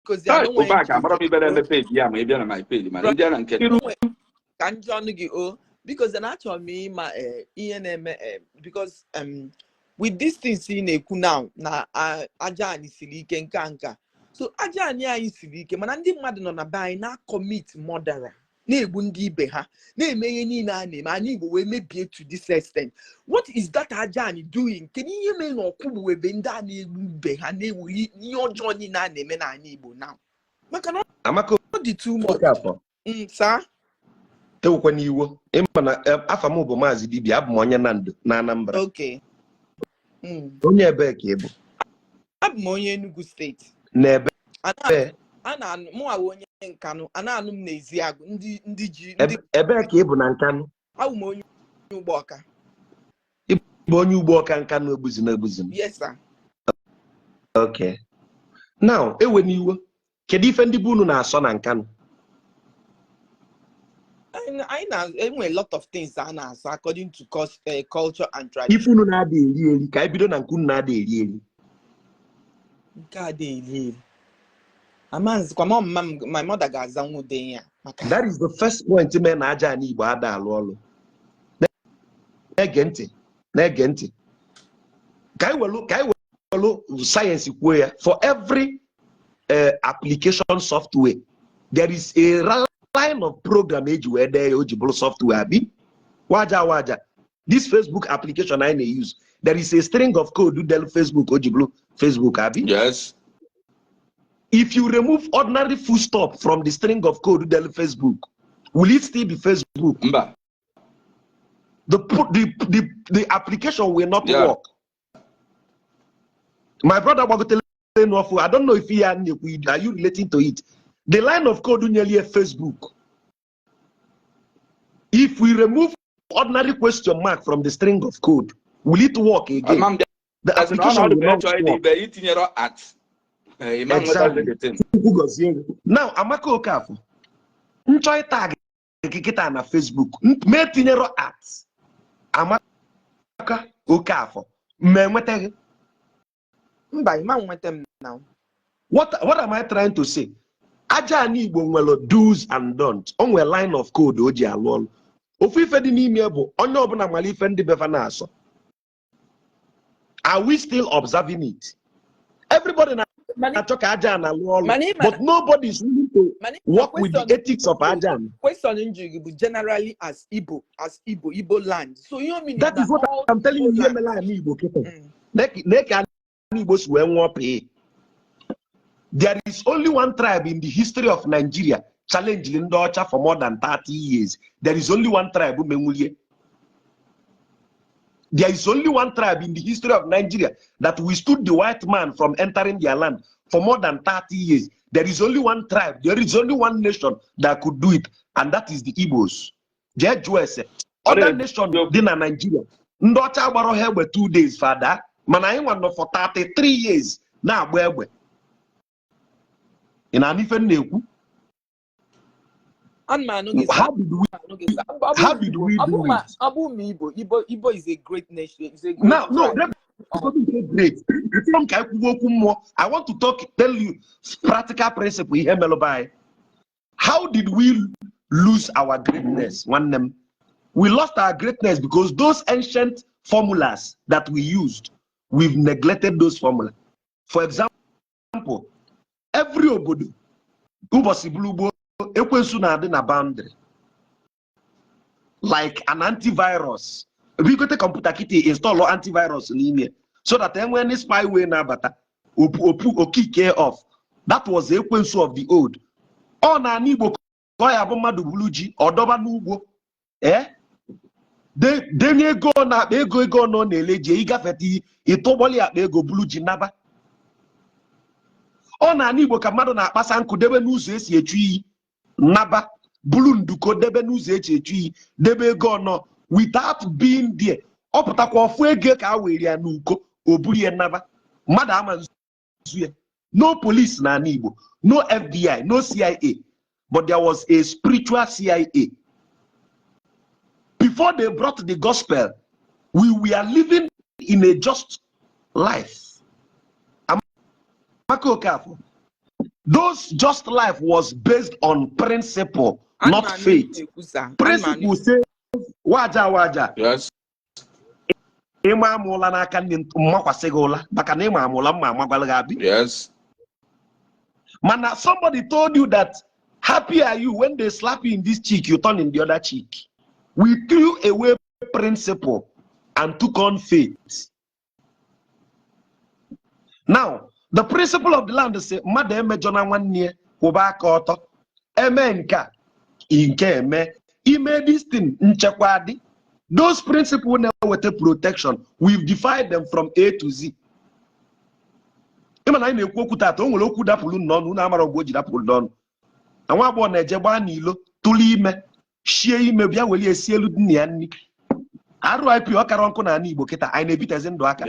Biko zie onwe Ụbaka amara m ibe na-eme o page ya, ma ị bịa na my page, mana ị bịa na nke Iru. Onwe ka njọ ọnụ gị o. Biko zie na achọrọ m ịma ihe na-eme because with these things ị na-ekwu now na aja anyị siri ike, nka nka, so aja anyị anyị siri ike, mana ndị mmadụ nọ na be anyị na-commit murder, na-egbu ndị ibe ha, na-eme ihe niile a na-eme anyị Igbo wee mebie to this extent. What is that aja anyị doing? Kedu ihe mere na ọkwụgbuwebe ndị a na-egbu ibe ha, na-ewu ihe ọjọọ niile a na-eme n'ala Igbo now? Maka na Amaka ọ dị too much. Okafor. Sir. Ewekwa n'iwo, ịma na afa m bụ Maazị Dibia, abụ m onye Nando na Anambra. Okay. Onye ebee ka ị bụ? Abụ m onye Enugu Steeti. N'ebe? A na-anụ mụ awụ onye Nkanụ, a na-anụ m n'ezi agụ ndị ji ndị. Ebee ka ị bụ na Nkanụ? Awụ m onye ugbo ọka. Bụ onye ugbo ọka Nkanụ, egbuzina egbuzina? Yes, sir. Okay, now ewe n'iwo, kedu ife ndị be unu na-asọ na Nkanụ? Anyị na-enwe a lot of things a na-asọ according to culture and tradition. Ife unu na-ada eri eri, ka anyị bido na nke unu na-ada eri eri. Nke a dị eri eri, amanzikwa ma mma m, my mother ga-aza nwude ya maka That is the first point mee na aja ana Igbo ada alụ ọlụ. Na-ege ntị, na-ege ntị, ka anyị welu sayensị kwuo ya. For every application software, there is a line of program eji wee dee ya o ji bụrụ software. Abi waja waja, this Facebook application anyị na-use, there is a string of code del Facebook o ji bụrụ Facebook, abi? Yes. If you remove ordinary full stop from the string of code del Facebook, will it still be Facebook? Mba. The application will not work. My brother gbagotele enu, I don't know if he are you relating to it? The line of code nyere Facebook, if we remove ordinary question mark from the string of code, will it work again? Ama m. The application will not work. Ibe itinyere at ịma Exactly. nwetazi the thing. Chukwu gọzie gị. Now, Amaka Okafọ, nchọ tag gị kịta na Facebook, ma etinyere @AmakaOkafọ, ma enwetaghị. Mba, ịma nweta m na. What am I trying to say? Aja ana Igbo nwere do's and don'ts. O nwere line of code o ji alụ ọlụ. Ofu ife dị n'ime ya bụ onye ọbụla mara ife ndị befa na-asọ. Are we still observing it? Everybody na-achọ ka aja ana alụ ọlụ, Mana but nobody is willing to mana work with the question ethics of aja ana. Question m jụrụ gị bụ generally as Igbo land, so ihe o mean That is what all I'm telling you. Igbo Ihe land. mere ala Igbo kịta, na-eke ala Igbo si wee nwụọ pee. There is only one tribe in the history of Nigeria challenge ndị ọcha for more than 30 years. There is only one tribe menwulie. There is only one tribe in the history of Nigeria that withstood the white man from entering their land for more than 30 years. There is only one tribe, there is only one nation that could do it, and that is the Igbos. Jee jụọ ese other nation dị na Nigeria. Ndị ọcha gbara ha egbe 2 days fada, mana anyị nwa nọ for 33 years na-agba egbe. Ị na-anụ ife m na-ekwu? Ana m anụ gị. How did we Anụ gị. How did we do it? Ọ bụ ma Igbo is a great nation, is a great Now, no, tribe. let me say great. Before m ka anyị kwuwe okwu mmụọ, I want to talk, tell you practical principle ihe melụ be anyị. How did we lose our greatness? Nwanne m, we lost our greatness because those ancient formulas that we used, we've neglected those formula. For example, every obodo, ụbọchị bụrụ ugbo, ekwensu na-adị na boundary like an antivirus. Bigote kọmputa kịta, install antivirus n'ime so that enwee any spyware na-abata, opu opu okike off. That was ekwensu of the old. Ọ na-ana Igbo ka ọ ya bụ mmadụ buru ji ọdọba n'ugbo, ee, denye ego na akpa ego, ego nọ na-ele ji, ịgafeta, ịtụgbọli akpa ego, buru ji naba. Ọ na-ana Igbo ka mmadụ na-akpasa nkụ debe n'ụzọ esi echu iyi, naba, buru nduko debe n'ụzọ esi echu iyi, debe ego ọnọ without being there. Ọ pụtakwa, ọfụ ego ka a were ya n'uko, o buru ya naba. Mmadụ ama nzu ya. No police na ala Igbo, no FBI, no CIA, but there was a spiritual CIA before they brought the gospel. We were living in a just life. Amaka Okafọ. Those just life was based on principle, Ana m not anụ faith. ihe na-ekwu, sir. Ana m anụ. Principle say, waja waja, Yes. ịma amụla n'aka nne, mmakwasị gị ụla, maka na ịma amụla mma amagwala gị abi. Mana somebody told you that happy are you when they slap you in this cheek, you turn in the other cheek. We threw away principle and took on faith. Now, the principle of the land say mmadụ emejọ na nwanne ya, kwụba aka ọtọ, eme nke a, nke eme ime this thing, nchekwa dị. Those principle na-eweta protection, we've defied them from A to Z. Ịma na anyị na-ekwu okwu tata, o nwere okwu dapụrụ n'ọnụ unu, amara mgbe o ji dapụrụ n'ọnụ, na nwa agbọghọ na-eje gbaa n'ilo, tụrụ ime, shie ime, bịa weli esi elu nna ya nri. RIP. Ọ kara nkụ n'ala Igbo kịta, anyị na-ebitezi ndụ aka.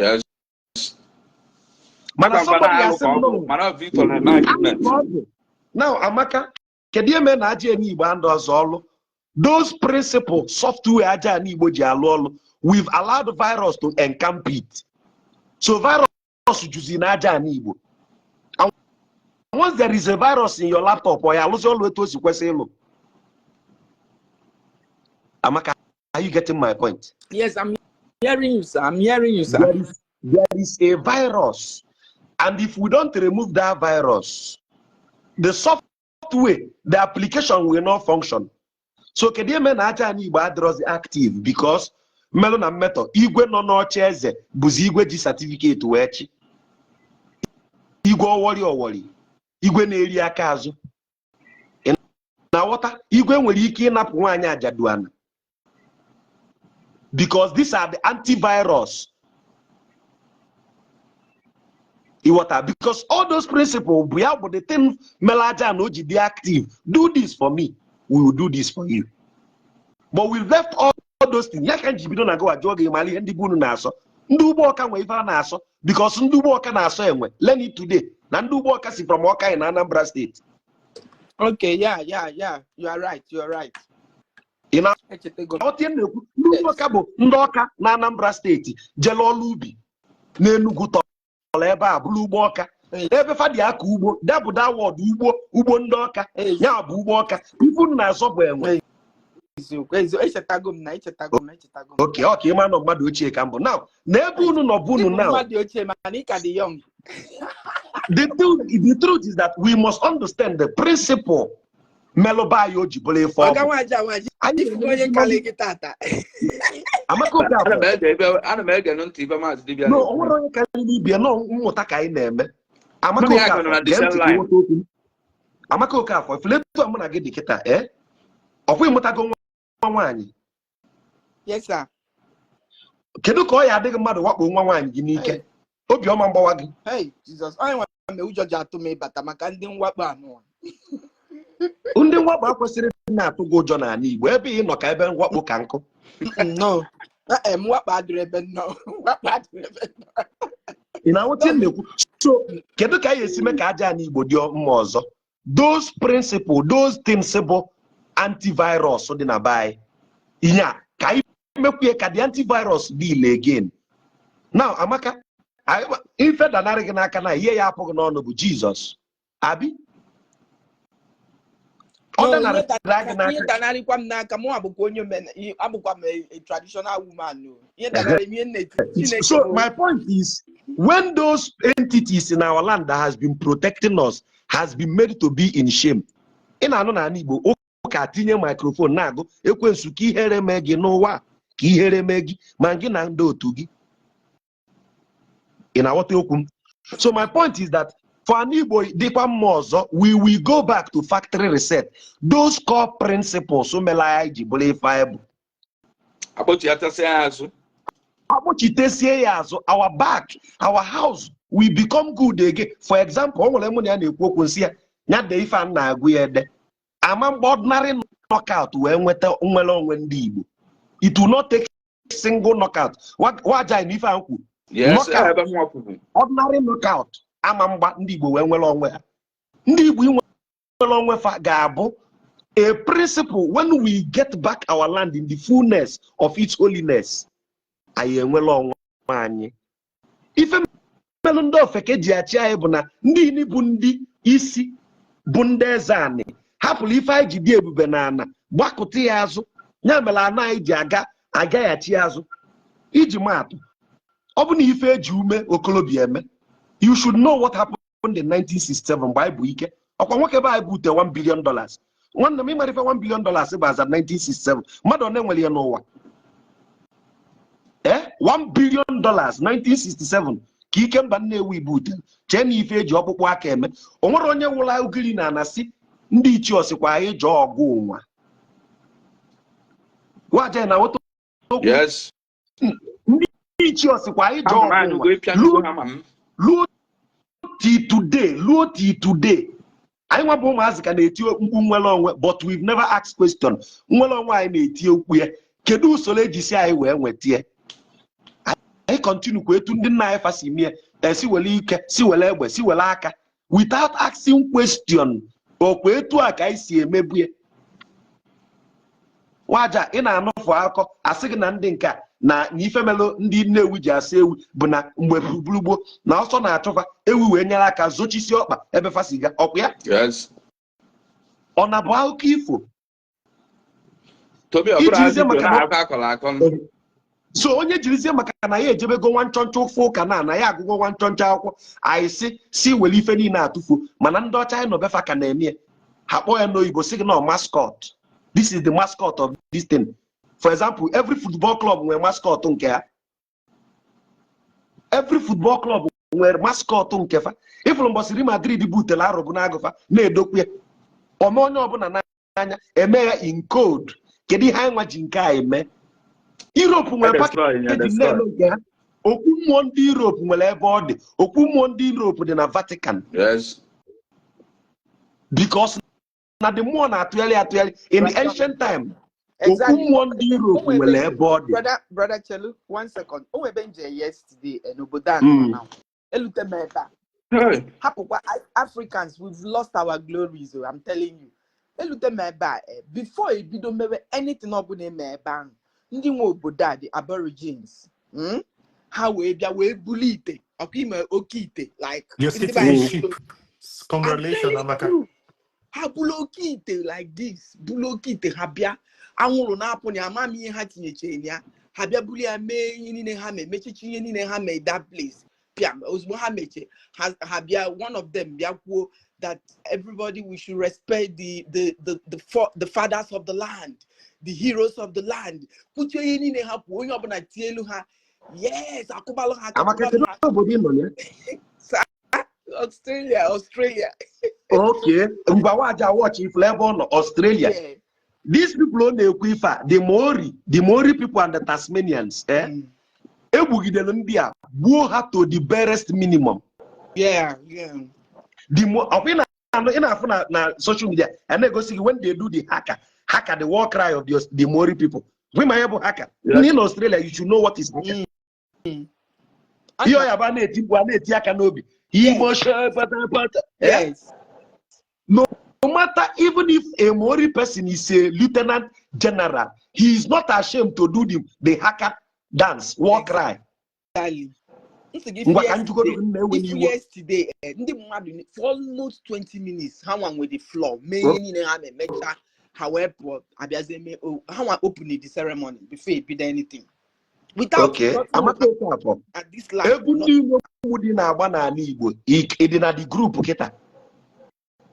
Mana Agwa somebody mkpa na asị alụ ka ọ no. bụ, mana Victor na-eme argument. Alụ ka ọ bụ. Now, Amaka, kedu ihe mere na aja ene Igbo andụ ọzọ ọlụ? Those principle software aja ana Igbo ji alụ ọlụ, we've allowed virus to encamp it. So virus juzi na aja ana Igbo. And once there is a virus in your laptop, ọ ya alụzi ọlụ etu o si kwesị ịlụ? Amaka, are you getting my point? Yes, I'm hearing you, sir. I'm hearing you, sir. There is a virus, and if we don't remove that virus, the software, the application will not function. So kedu ihe mere na aja ana Igbo adịrọzi active? Because mmelụ na mmetọ, igwe nọ n'oche eze bụzi igwe ji certificate wee chi, igwe ọwọrị ọwọrị, igwe na-eri aka azụ. Ị na-aghọta? Igwe nwere ike ịnapụ nwaanyị ajaduana, because these are the antivirus. Ịghọta? Because all those principles bụ ya bụ the thing mere aja na o ji dị active. Do this for me, we will do this for you. But we left all those things. Ya ka m ji bido na gụwa jụọ gị, mara ihe ndị bụ unu na-asọ. Ndị ugbo ọka nwe ife a na-asọ, because ndị ugbo ọka na-asọ enwe. Learn it today na ndị ugbo ọka si from Ọka in Anambra State. Okay, yeah. You are right. You are right. Ị na Echetego m. aghọta ihe m na-ekwu? Ndị ugbo ọka bụ ndị ọka na Anambra Steeti jele ọlụ ubi n'Enugwu, tọrọ ebe a bụrụ ugbo ọka, ebe fadị aka ugbo dabụ da wọdụ ugbo, ugbo ndị ọka. Ya bụ ugbo ọka, ifu na-azọ bụ enwe. Eziokwu, eziokwu. Echetago m na echetago m, echetago m. Oke ọ ka ịma nọ mmadụ ochie ka mbụ now na ebe unu nọ bụ unu Ịbụ now. mmadụ ochie, mana ị ka dị young. The truth is that we must understand the principle melụba anyị o ji bụrụ ife ọ Ọga bụ. nwaji nwaji Anyị ifugo onye kalị gị tata. Amaka Okafor. Ana m ege ebe, ana m ege ntị ibe maazị dibịa No, na-ekwu. o nwere onye karịrị ibie nọ mmụta ka anyị na-eme. Amaka Mụ na ya Okafor, nọ na the gee same ntị ka line. ịghọta okwu m. Amaka Okafor, efuletu a mụ na gị dị kịta, ee, ọkwa ịmụtago nwa nwaanyị? Yes, sir. Kedu ka ọ ya adịghị mmadụ wakpo nwa nwaanyị gị n'ike, obiọma mgbawa gị? Hey, Jesus. Onye nwe me ụjọ ji atụ m ịbata maka ndị mwakpo anụwa. Ndị mwakpo akwesịrị ịdị na-atụ gị ụjọ n'ala Igbo ebe ị nọ, ka ebe mwakpo ka nkụ. No. Eh, mwakpo adịrị ebe nnọọ. Mwakpo adịrị ebe nnọọ. Ị na-aghọta ihe m na-ekwu? So kedu ka anyị esi mee ka aja ala Igbo dị mma ọzọ? Those principle, those things bụ antivirus dị na be anyị. Ihe a ka anyị mekwuye ka the antivirus dị ile again. Now, Amaka, ife danarị gị n'aka na ihe ya apụghị n'ọnụ bụ Jizọs abi ọ No, danarị ihe gị ihe n'aka. Danarịkwa m n'aka, mụ abụkwa onye abụkwa m a traditional woman o. Ihe danarị m, ihe m na-eti Chineke So bụ my point is, when those entities in our land that has been protecting us has been made to be in shame. Ị na-anụ n'ala Igbo, ụka tinye microphone na-agụ, "Ekwensu, ka ihere mee gị n'ụwa, ka ihere mee gị ma gị na ndị otu gị." Ị na-aghọta okwu m? So my point is that for an Igbo dịkwa mma ọzọ, we will go back to factory reset those core principles mere anyị ji bụrụ ife anyị bụ. Akpọchiatasị ya azụ. Akpọchitesie ya azụ, our back, our house will become good again. For example, o nwere mụ na ya na-ekwu okwu, nsị ya ya dee ife a na-agụ ya ede ama mgbe ordinary knockout wee nweta nwere onwe ndị Igbo. It will not take single knockout. Waja na ife a kwu. Yes. Knockout. Ebe nwa kwuru. Ordinary knockout ama mgba ndị Igbo wee nwere onwe ha. Ndị Igbo inwere onwe fa ga-abụ a principle. When we get back our land in the fullness of its holiness, anyị enwere onwe anyị. Ife mmelụ ndị ofeke ji achị anyị bụ na ndị ini bụ ndị isi. Bụ ndị eze anị hapụrụ ife anyị ji dị ebube na ana gbakụta ya azụ. Ya mere ana anyị ji aga agaghachi azụ. Iji maatụ, ọ bụ na ife eji ume okolobịa eme, you should know what happened in 1967 mgbe anyị bụ ike. Ọkwa nwoke be anyị bute $1 billion. Nwanne m, ịmara ife $1 billion bụ aza 1967? Mmadụ one nwere ya n'ụwa? $1 billion, 1967, ka Ikemba Nnewi butere. Chee na ife eji ọkpụkpụ aka eme. O nwere onye wụla ugiri na ana si ndị ichie osikwa anyị jọọ ọgụ nwa waje na nweta okwu. Yes. Ndị ichie osikwa anyị jọọ Ama m ọgụ anyụgo nwa ịpịa nnukwu hama m. Luo till today, luo till today, anyị nwa bụ ụmụazị ka na-eti mkpu nwere onwe, but we've never asked question. Nwere onwe anyị na-eti okwu ya, kedu usoro eji si anyị wee nweta ya? Anyị continue kwa etu ndị nna anyị fa si mie, esi were ike, si were egbe, si were aka, without asking question, okwa etu a ka anyị si emebu ya? Nwaja, ị na-anụfụ akọ asị gị na ndị nke a na ife melụ ndị Nnewi ji asa ewu bụ na mgbe gburugburu na ọsọ na-achụfa ewu wee nyere aka zochisi ọkpa ebe fa si ga ọkwa ya. Yes. Ọ na bụ akụkọ ifo? Tobi, ọ bụrụ Ijirizie azụ maka na na- akọ akọrọ akọ. So onye jirizie maka na ya ejebego nwa nchọnchọ ụfụ ụka na ya agụgọ nwa nchọnchọ akwụkwọ, anyị si were ife niile atụfuo. Mana ndị ọcha anyị nọ befa ka na-eme ya. Ha kpọọ ya n'oyibo, sị gị na mascot. This is the mascot of this thing. For example, every football club nwere mascot nke ha. Every football club nwere mascot nke fa. Ifụrụ mbọsị Real Madrid butere arụbụ n'agụfa na-edokwu ya, ome onye ọbụla n'anya, eme ya in code. Kedu ihe anyị nwa ji nke a eme? Europe nwere Destroy ya, package destroy. na-eme nke ha. Okwu mmụọ ndị Europe nwere ebe ọ dị. Okwu mmụọ ndị Europe dị na Vatican. Because na the mmụọ na-atụgharị atụgharị in the ancient time. Okwu mmụọ ndị Europe nwere ebe ọ dị. Brother Chelu, one second. O nwebe nje yesterday n'obodo a nọ now. Elute m ebe a. Hey. Hapụkwa Africans, we've lost our glories, oh, I'm telling you. Elute m ebe a, before ebido mewe anything ọbụla eme ebe ahụ, ndị nwe obodo a, the aborigines, Ha wee bịa wee bulie ite, ọkwa ime oke ite, like Your ndị be anyị citizenship. I'm Congratulations, telling Amaka. you, ha bulu oke ite like this, bulu oke ite, ha bịa, anwụrụ na-apụ na ya, ama m ihe ha tinyechere na ya. Ha bịa bulu ya, mee ihe niile ha mee, mechichi ihe niile ha mee that place. Pịam, ozugbo ha mechie, ha bịa, one of them bịa kwuo that everybody, we should respect the fathers of the land, the heroes of the land. Kwuchie ihe niile ha kwuo, onye ọbụla tie elu ha, yes, akụbalụ ha aka, Amaka, akụbalụ kedu ha. obodo ị nọ ya? Australia, Australia. Okay, ngwa, waja, watch ifụlụ ebe ọ nọ, Australia. Yeah. These people ọ na-ekwu ife a, the Maori people and the Tasmanians, eh? Egbugidere ndị a, gbuo ha to the barest minimum. The ọkwa ị na-afụ na social media a na-egosi gị when they do the haka haka, the war cry of the Maori people. Gwe ma ya bụ haka. Yes. Ndị na Australia, you should know what is haka. Ihe ọ ya bụ, a na-eti mkpu, a na-eti aka n'obi, Igbo pata pata, eh? Yes. No matter, even if a Maori person is a lieutenant general, he is not ashamed to do the haka dance, war cry. Exactly. Nsị gị Ngwa, ka njikọrọ yesterday, gị na-ewe if n'iwe. Yesterday, ndị mmadụ for almost 20 minutes, ha nwa nwe the floor, mee ihe niile ha na-emecha, ha wee pụọ, abịazie mee ha nwa open the ceremony before ebido anything. Without nothing. Amaka Okafor, At this land, egwu ndị Igbo dị na-agba n'ala Igbo, ị dị na the group kịta?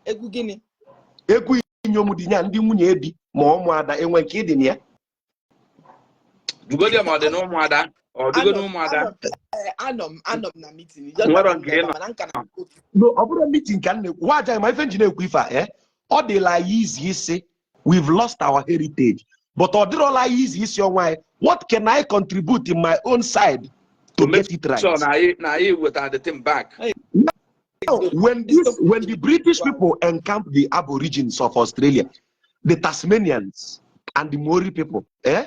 Egwu gịnị? Egwu inyom dị nya, ndị nwunye di ma ụmụada enwe nke ịdị na ya? Jugodi ma ọ dị n'ụmụada, ọ dịgo n'ụmụada. Anọ m na meeting. Nwere nke ị nọ. Mana nka na No, ọ bụrụ meeting ka m na-ekwu, nwa aja ma ife nji na-ekwu ife a, ọ dịla anyị izi isi we've lost our heritage, but ọ dịrọla anyị izi isi ọnwa anyị, what can I contribute in my own side to To make get it right? sure na anyị weta the thing back. Now, when the British people encamped the Aborigines of Australia, the Tasmanians and the Maori people, eh?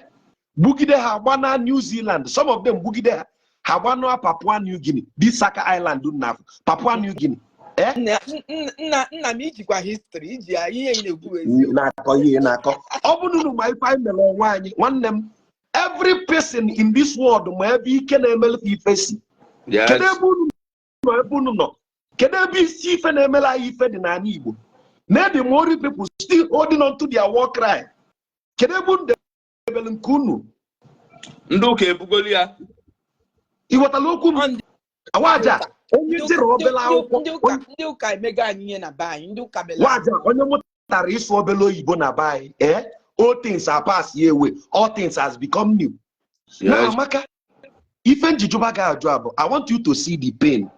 Gbugide ha gbana New Zealand, some of them gbugide ha ha gbanụa Papua New Guinea, this Saka Island dị na Papua New Guinea, eh? Nna m, ijikwa history iji ya ihe ị na-ekwu bụ eziokwu. Na-akọ ihe na-akọ. Ọ bụrụ na ma ife anyị mere onwe anyị, nwanne m, every person in this world ma ebe ike na-emelefe ife si. Kedu ebe unu nọ? Ebe unu nọ? Kedu ebe isi ife na-emele anyị ife dị n'ala Igbo? Na the Maori people still holding on to their war cry. Kedu ebe unu debere nke unu? Ndị ụka ebugolu ya. Ị ghọtara okwu m? Ọ ndị Awaja, ụka onye ndị jere ụka obele ndị akwụkwọ, ndị ụka ndị ụka emego anyị ihe na be anyị, ndị ụka mere anyị. Waja, onye mụtara ịsụ obele oyibo na be anyị, all things are passed away, all things has become new. Na Amaka, ife njijuba ga-ajụ abụ, I want you to see the pain.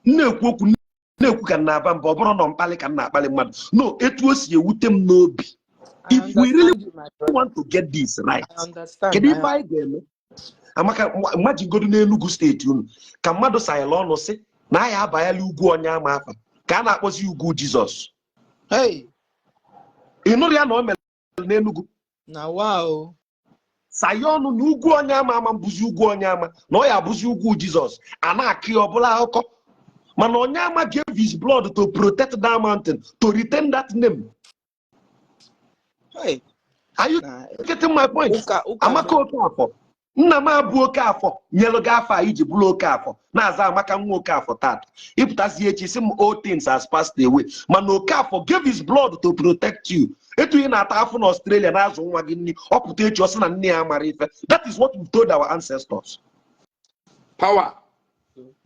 M na-ekwu okwu, na-ekwu ka m na-aba mba, ọ bụrụ na mkpali ka m na-akpali mmadụ, no, etu o si ewute m n'obi. I If we really understand you, my brother. want to get this right, I understand. kedu I ife anyị ga-eme? Amaka, mmajigodu n'Enugu Steeti unu ka mmadụ sayala ọnụ sị na anyị abanyela ugwu onye ama afa ka a na-akpọzi ugwu Jizọs. Hey, Ị nụrụ ya na o mere n'Enugu? Na wow. Saye ọnụ na ugwu onye ama ama mbụzi ugwu onye ama na ọ ya abụzi ugwu Jizọs, a na-akị ọbụla akụkọ, mana onye ama gave his blood to protect that mountain, to retain that name. Hey, Are you na getting my point? ụka ụka Amaka Okafọ, nna m abụ Okafọ nyelụ gị afọ a iji bụrụ Okafọ na-aza Amaka nwa Okafọ tata, ịpụtazi echi sị m all things has passed away, mana Okafọ gave his blood to protect you. Etu ị na-ata afụ na Australia na-azụ nwa gị nri, ọ pụta echi ọ sị na nne ya mara ife. That is what we told our ancestors. Power.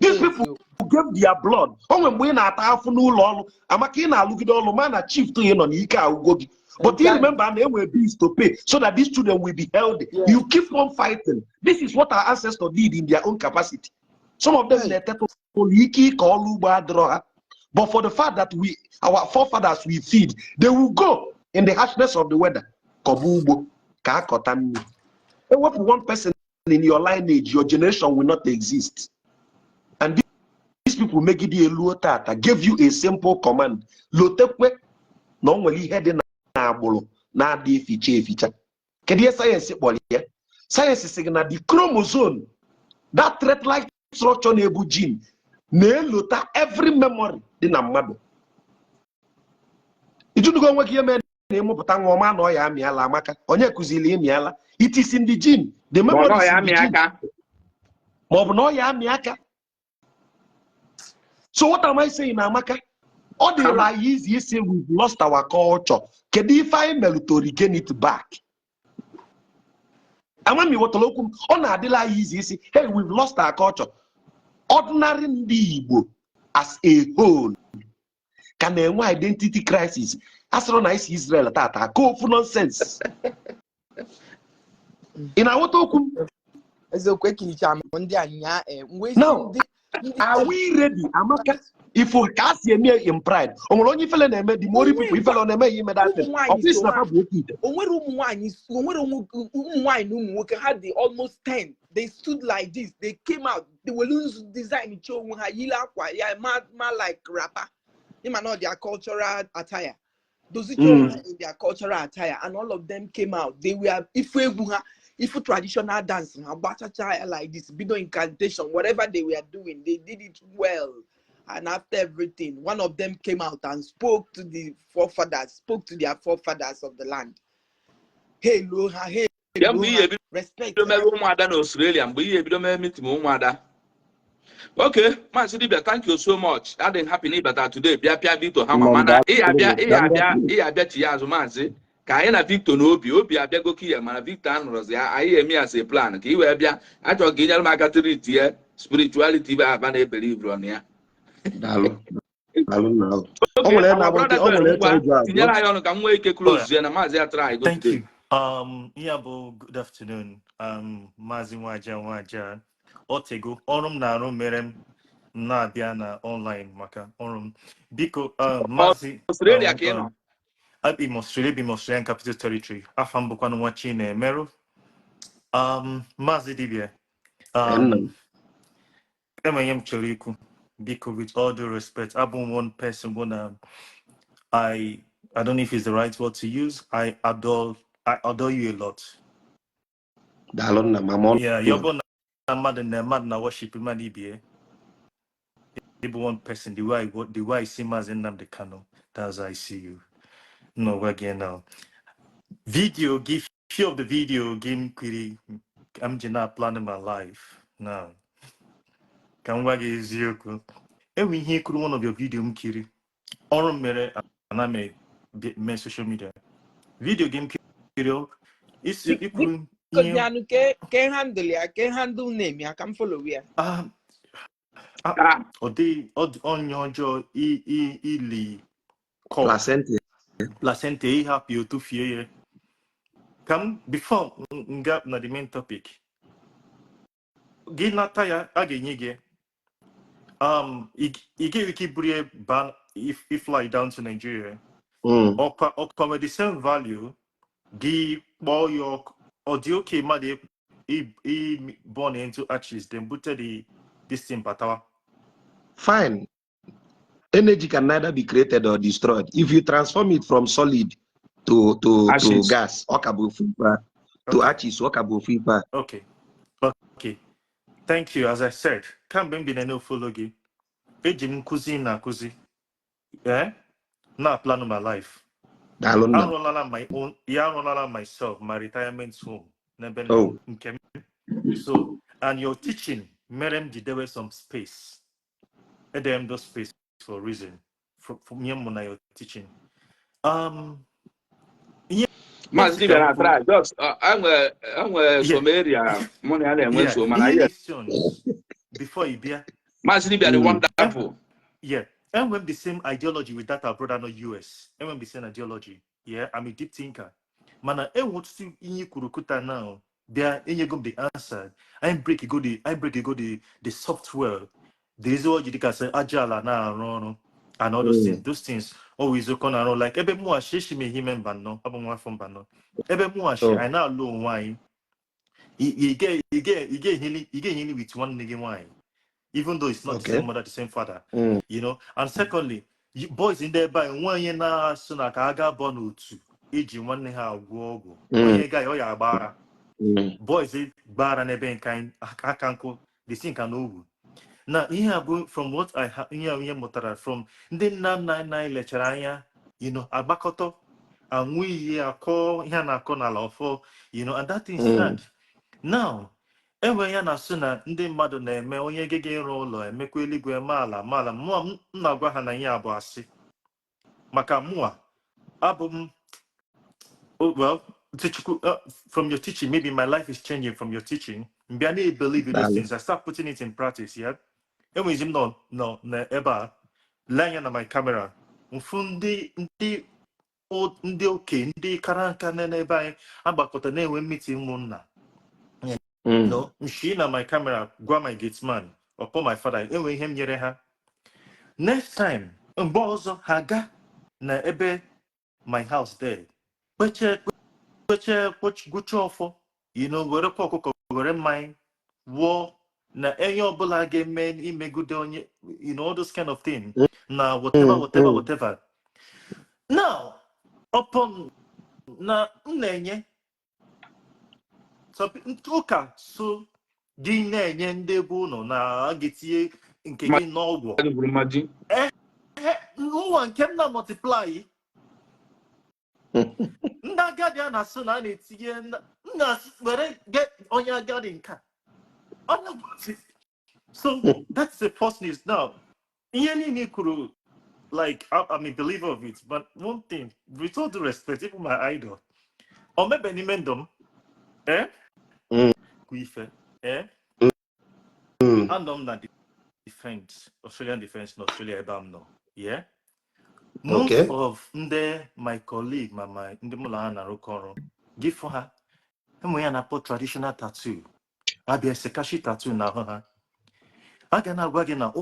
These people gave their blood. O nwere mgbe ị na-ata afụ n'ụlọ ọrụ, Amaka, ị na-alụgide ọrụ ma na chief ị nọ n'ike agwụgo gị, but you remember na enwere bills to pay so that these children will be healthy. You keep on fighting. This is what our ancestors did in their own capacity. Some of them na-eteta ụlọ ike ịkọ ọrụ ugbo adịrọ ha, but for the fact that we, our forefathers, we feed, they will go in the harshness of the weather kọba ugbo ka akọta nri. Ewepụ one person in your lineage, your generation will not exist. And these people megide elu tata gave you a simple command: lotekwe na o nwere ihe dị n'agbụrụ na-adị eficha eficha. Kedu ihe sayensị kpọrọ ya? Sayensị sị gị na the chromosome, that thread-like structure na-ebu gene, na-elota every memory dị na mmadụ. Ijunugo onwe gị ihe mere na ịmụpụta nwa ọma na ọ ya amịala? Amaka, onye kụziri ịmịala? It is in the gene, the Ma ọ memory nọ is ya in the amị gene. Aka. Ma ọ bụ na ọ ya amị aka. So what am I saying, Amaka? Ọ dịrị anyị easy isi we've lost our culture. Kedu ife anyị mere to regain it back? Ama m ịghọtara okwu m. Ọ na-adịla anyị easy isi, "Hey, we've lost our culture." Ordinary ndị Igbo as a whole ka na-enwe identity crisis. A sịrị na isi Israel tata ka ofu nonsense. Ị na-aghọta okwu m? Eziokwu, ekiricha m ndị a nyaa mgbe Now, ndị ndị are we ready, Amaka? Ifo ka a si eme in pride, o nwere onye ifele na-eme the more people ifele ọ na-eme ya ime that thing. Ụmụ nwaanyị ọfịs so na ha. Ha bụ oke ite. O nwere ụmụ nwaanyị, o nwere ụmụ nwaanyị na ụmụ nwoke, ha dị almost 10. They stood like this, they came out, they were nzu design chọọ onwe ha, yiri akwa ya ma like wrapper, ịma na ọ their cultural attire, dozicha onwe ha in their cultural attire, and all of them came out. They were ifu egwu ha, ifu traditional dance ha gbachacha ya like this, bido incantation, whatever they were doing, they did it well. And after everything, one of them came out and spoke to the forefathers, spoke to their forefathers of the land. Hey lo ha, hey Ya lo mgbe ha ihe ebido respect mere ụmụada na Australia, mgbe ihe ebido mere meeting ụmụada. Okay, Maazị Dibia, thank you so much. Adị happy na ịbata today bịa pịa Victor ha nwa, mana ị abịa, ị abịa, ị abịa chi ya azụ. Maazị, ka anyị na Victor na obi obi abịago ka ihe, mana Victor anọrọzi ya. Anyị eme ya as plan ka ị wee bịa. Achọrọ ka ị nyere m aka treat ya spirituality bụ aba na-ebelieve on ya. Daalụ. Daalụ nna ahụ. O Okay, nwere our na-agba brother o nwere Joel, ịchọ ngwa ịjụ ajụ. Tinyere anyị ọnụ ka m nwee ike close ya na maazị ya try go Thank today. you. Yeah, bụ good afternoon. Maazị Nwaja Nwaja. Otego, ọrụ m na-arụ mere m na-abịa na online maka ọrụ m. Biko, Maazị, Australia ka ị nọ? Abi m Australia, bi m Australian Capital Territory. Afa m bụkwanụ nwa Chinemeru. Maazị Dibia, Nna m. Enwere ihe m chọrọ ikwu. Biko, with all due respect, abụ m one person bụ na I don't know if it's the right word to use. I adore you a lot. Daalụ nna m, ama ọnụ. Yeah, ya bụ na mmadụ na worship mmadụ ibie. Ịbụ one person, the way I see Maazị Nnamdi Kanu, that's how I see you. No, again now. Video, give few of the video game query. I'm just not planning my life now. Ka m gwa gị eziokwu. Enwe ihe kwuru one of your video m kiri. Ọrụ m mere ana m Mee social media video gị m kiri isi ikwuru ihe. Biko ke handle ya, ke handle name ya ka m follow ya. Ah, ah, Ah, ọ dị ọ dị onye ọjọọ ili kọ Placenta. Placenta ịhapụ ya otufie ya. Ka m before m ga na the main topic, gị nata ya, a ga-enye gị ị ga-enwe ike iburu ya ban if fly down to Nigeria. Ọkwa with the same value gị kpọọ ya ọkụ, ọ dị oke mmadụ i burn into ashes, then bute the this thing batawa. Fine. Energy can neither be created or destroyed. If you transform it from solid to Ashes. gas, ọ ka bụ ofu ife a. To ashes, ọ ka bụ ofu ife a. Okay, thank you. As I said, kamgbe m bi na follow gị, eji m nkụzi na akụzi, eh, na plan my life. Daalụ, nna m. Arụọlara my own ya, arụọlara myself my retirement home n'ebe nna Oh. m nke m. So, and your teaching mere m ji dewe some space, edere m those space for a reason, from ihe m mụ na your teaching ihe. Maazị Dibia na try just enwere some area mụ na ya na-enwe nsogbu, mana ihe yes. questions before ị bịa. Maazị Dibia dị wonderful. Yeah, enwe m the same ideology with that our brother no US. Enwe m the same ideology. Yeah, I'm a deep thinker. Mana enwe ọtụtụ ihe i kwuru kụta now. Bịa enyego m the answer. I break go the software. The reason why dịka sị aja ala na-arụ ọrụ and all those things. Those things always ụkọ na-arụ like ebe mụghachi eshi m ehime mba nnọọ, abụ m nwafọ mba nnọọ. Ebe mụghachi anyị na-alụ onwe anyị. Ị ga-ehili with nwanne gị nwaanyị, even though it's not the same mother, the same father. And secondly, you, boys ndị ebe anyị nwe onye na-asụ na ka a ga bọ n'otu iji nwanne ha agwọ ọgwụ. Onye ga ọ ya agbara. Boys gbara n'ebe nke anyị aka nkụ the thing ka n'ogwu. Na ihe a bụ from what I ha ihe a ihe mụtara from ndị nna nna nna anyị lechara anya, agbakọtọ anwụ iyi akọ ihe a na-akọ n'ala ọfọ, and that thing stand. Now, enwe ya na-asụ na ndị mmadụ na-eme onye gege ịrụ ụlọ emekwa eluigwe eme ala ma ala mụa m na-agwa ha na ihe a bụ asị maka mụa abụ m. Oh, well, Tichuku, from your teaching, maybe my life is changing from your teaching. Mbịa na-believe in those Daalụ. things, I start putting it in practice, yeah. Enwezi m nọ na ebe a lee anya na my camera mfu ndị okenye, ndị kara nka nọ n'ebe anyị agbakọta na-enwe meeting ụmụnna. No, nshi na my camera gwa my gate man or call my father, enwe ihe m nyere ha. Next time, mgbe ọzọ ha ga na ebe my house there, kpeche kpeche gụchaa ọfọ, werekwa ọkụkọ, were mmanya wụọ na enye ọbụla ga-eme imegide onye, all those kind of thing na whatever, whatever, whatever. Now, upon na m na-enye ụka so gị na-enye ndị ebe ụlọ na a ga-etinye nke gị n'ọgwụ. Mmadụ gburu mmaji. Nwa nke m na multiply ndị agadi a na-asụ na a na-etinye m na-asụ were get onye agadi nke a. Ọ na- So that's the first news. Now, ihe niile i kwuru, like I'm a believer of it, but one thing, with all due respect, even my idol, o mebe n'ime ndụ m, eh? Kwu ife, eh? Anọ m na defense, Australian defense na Australia ebe a m nọ, yeah? Most of ndị my colleague ma my ndị mụ na ha na-arụkọ ọrụ, gị fụ ha, enwe ya na-akpọ traditional tattoo, abịa sekashi tattoo n'ahụ ha. A ga na-agwa gị na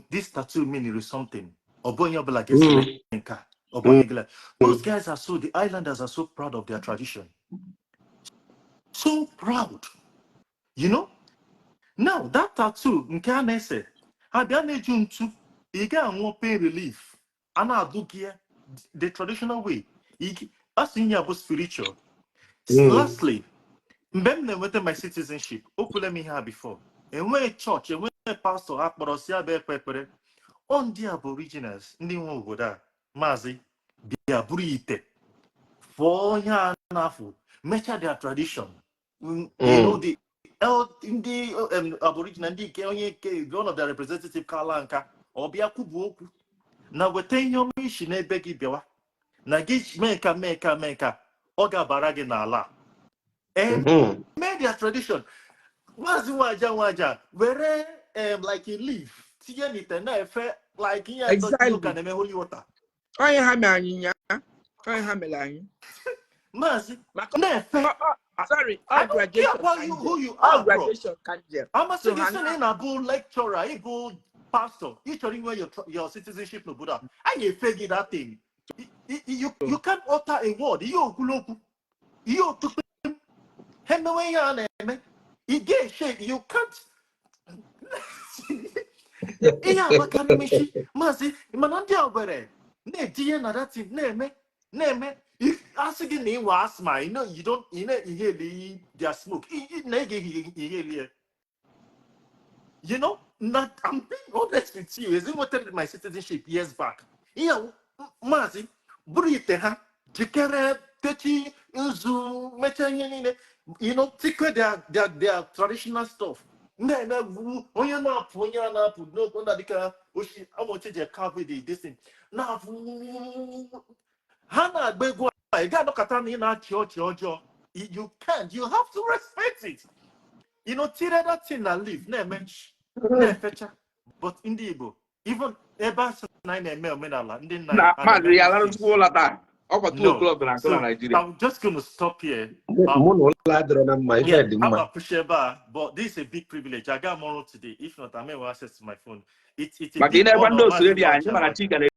this tattoo mean something. Ọ bụ onye ọbụla ga-esere nke a. Ọ bụ onye ọbụla. Those guys are so, the islanders are so proud of their tradition. So proud. You know? Now, that tattoo nke a na-ese, abịa na-eju ntu, ị ga-anwụ pain relief. A na-adụ gị ya the traditional way. A sị ihe a bụ spiritual. Lastly, mgbe m na-enweta my citizenship, o kwule m ihe a before. Enweghị chọọchị, enweghị pastọ ha kpọrọ si abịa ekpe ekpere. Ọ ndị Aborigines, ndị nwe obodo a, maazị, bịa buru ite, fụọ ihe a na-afụ, mechaa their tradition. You know, the ndị Aboriginal, ndị nke onye nke one of their representative kala nka, ọ bịa kwubu okwu na weta ihe ọma isi n'ebe gị bịawa. Na gị mee nka, mee nka, mee nka, ọ ga-abara gị n'ala a. Mee their tradition. Maazị Nwaja Nwaja were like a leaf tinye n'ite na-efe like ihe atọ ndị ụka na-eme holy water. Onye ha mere anyị nya, onye ha mere anyị. Maazị Maka na-efe. Sorry, I all don't care graduation about ka you, nje. who you All are, bro. graduation ka nje. Amasị So gị ha sị na na ị na-abụ lecturer, ịbụ pastor, ị chọrọ inwe your citizenship n'obodo a, a ga-efe gị that thing. You can't utter a word. Ihe okwulokwu, ihe okpukpe ha emewe ihe a na-eme, ị ga-eshe, you can't. Ihe amakarị mechi, maazị, mana ndị a were na-etinye na that thing na-eme. If asị gị na ịnwe asthma, you know you don't, ị na-inhale their smoke. Ị na-ege inhale ya. Not, I'm being honest with you. Is wanted my citizenship years back. Ihe maazị bụrụ ite ha jikere techi nzu mechaa ihe niile, tikwe their traditional stuff na-eme wu onye na-apụ, onye a na-apụ n'okwu na dịka oshi amochi ji cover the this thing na-apụ, ha na-agba egwu a, ị ga-anọkọta na ị na-achị ọchị ọjọọ. You can't. You have to respect it. Tire that thing na leaf na-eme na-efecha. But ndị Igbo, even ebe a sị na anyị na-eme omenala ndị nna Na anyị, a maazị na-eme ya those things. larụsịkwa ụlọ taa, ọkwa 2 No. o'clock na akụ So na Nigeria. I'm just gonna stop here. Mụ na ụlọ adịrọ na mma, ife Yeah, dị I'm mma. appreciate that, but this is a big privilege. I got more today. If not, I may have access to my phone. It's a Maka ị big na-ekwa honor, ndị Maazị Australia anyị Nwacha. mana Chika na